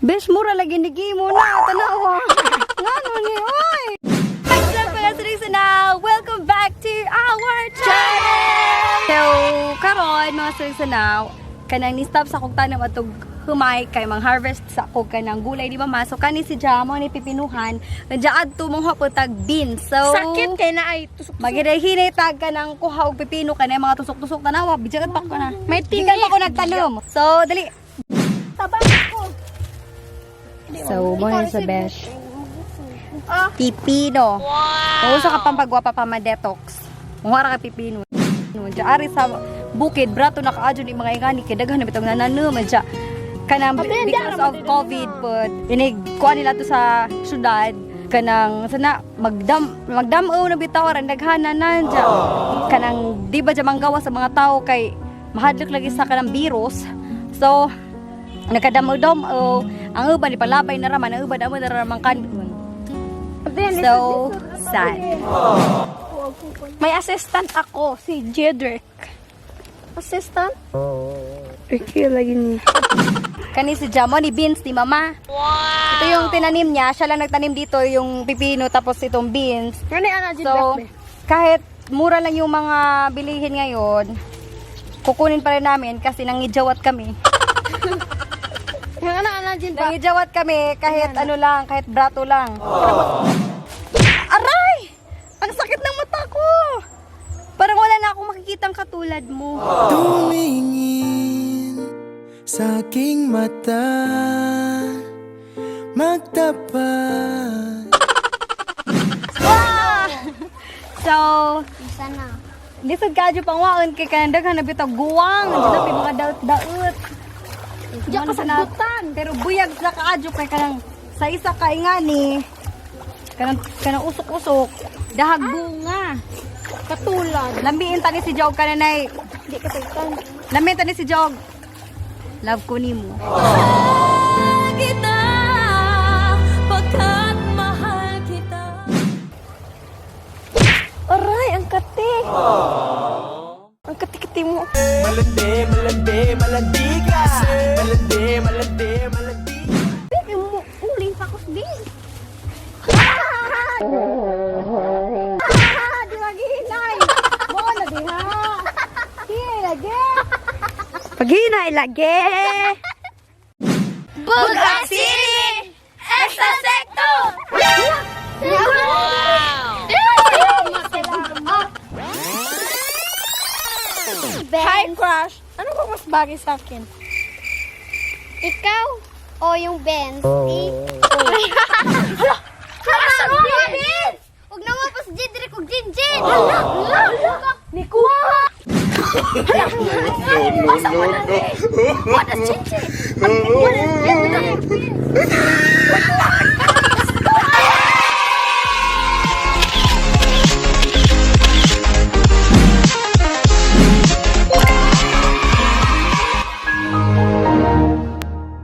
Besh, mura lagi ni mo na. Tanawa. Ngano ni, oy? What's up, mga sarigsanaw? Welcome back to our channel! So, karon mga sarigsanaw, kanang ni-stop sa kog tanom atog humay kay mang harvest sa kog kanang gulay di ba ma? So kani si Jamo ni pipinuhan, nandiya adto mong hapotag beans. So Sakit kay na ay tusok. Magidahinay tag ka ng kuha og pipino kanay mga tusok-tusok tanawa, bidyagat pa ko na. May Gikan pa ko nagtanom. So, dali. Taba ko. So, mo na sa besh. Pipino. Wow. Usa ka pang pagwapa pa ma-detox. Muha ra ka pipino. Diya ari sa bukid brato nakaadyo ni mga ingani kay daghan na bitong nanano man siya. Kanang because of COVID, but inig kuha nila to sa syudad kanang sana magdam magdam-o na bitaw ran daghan na dya. Kanang di ba dya manggawa sa mga tao kay mahadlok lagi sa kanang virus, so nagkadamo-damo ang uban ipalabay na raman ang uban amo na raman kanon. So sad. May assistant ako, si Jedrick. Assistant? Okay, lagi niya. Kani si Jamo ni beans ni mama. Wow. Ito yung tinanim niya, siya lang nagtanim dito yung pipino tapos itong beans. Ano yung ana, So, kahit mura lang yung mga bilihin ngayon, kukunin pa rin namin kasi nangijawat kami. Yung ana, ana, Jedrick. Nangijawat kami kahit ano lang, kahit brato lang. Aray! Ang sakit ng mata ko! Parang wala na akong makikitang katulad mo. Tumingin sa aking mata, Magtapat. Ah! So, Isa na. lisod ka dyan pangwaon kay kanang daghan na bitaw guwang, dito may mga daot-daot. Diyan ka Ano sagutan. Pero buyag sa kaadyo kay kanang sa isa ka ingani kanang kanang usok-usok dahag bunga. Katulad. Lamiin tani si Jog kananay. Hindi ka sagutan. Lamiin tani si Jog. Love ko nimo. Kita pagkat mahal kita. Aray, ang kati. Ang kati-kati mo. Malandi, malandi, malandi ka. Malandi, malandi, malandi ka. Baby, mo, uling pa ko sa bin. Di maghinay. Mo na diha. Hinay lagi. Paghinay lagi. Buga City! Esa Secto! Hi, crush. Ano ba mas bagay sa akin? Ikaw o yung Benz? Oh. Hala! Hala! Benz! Huwag na mo pa si Jedrick ug Jinjin! Hala! Hala! Nikuha! No, no, no, no. Wala, Jinjin!